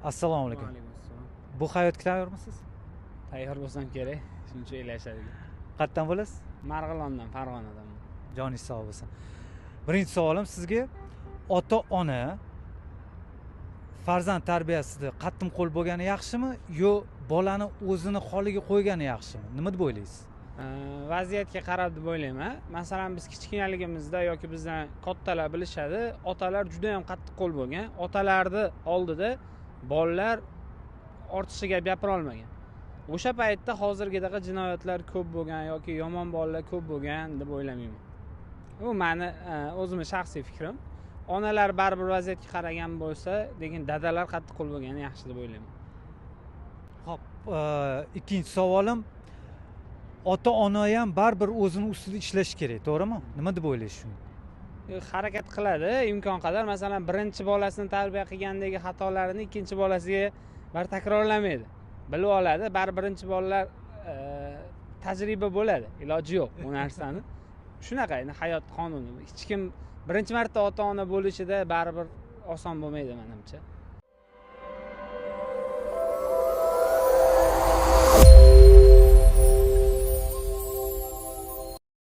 Assalomu alaykum. Alaykum assalom. Bu hayotga tayyormisiz? Tayyor bo'lsam kerak, shuncha yil. Qayerdan bo'lasiz? Marg'ilondan, Farg'onadan. Joningiz sog' bo'lsin. Birinchi savolim sizga: ota ona farzand tarbiyasida qattiqqo'l bo'lgani yaxshimi yo bolani o'zini holiga qo'ygani yaxshimi? Nima deb o'ylaysiz? Vaziyatga qarab deb o'ylayman. Masalan, biz kichkinaligimizda yoki bizdan kattalar bilishadi, otalar juda ham qattiqqo'l bo'lgan. Otalarni oldida bolalar ortiqcha gap gapira olmagan. O'sha paytda hozirgidaqa jinoyatlar ko'p bo'lgan yoki yomon bolalar ko'p bo'lgan deb o'ylamayman. Bu mani o'zimni shaxsiy fikrim. Onalar baribir vaziyatga qaragan bo'lsa, lekin dadalar qattiqqo'l bo'lgani yaxshi deb o'ylayman. Xo'p, ikkinchi savolim: ota ona ham baribir o'zini ustida ishlashi kerak, to'g'rimi? Nima deb o'ylaysiz shuni? Harakat qiladi imkon qadar. Masalan, birinchi bolasini tarbiya qilgandagi xatolarini ikkinchi bolasiga baribir takrorlamaydi, bilib oladi. Baribir birinchi bolalar tajriba bo'ladi, iloji yo'q bu narsani. Shunaqa endi hayot qonuni. Hech kim birinchi marta ota ona bo'lishida baribir oson bo'lmaydi, menimcha.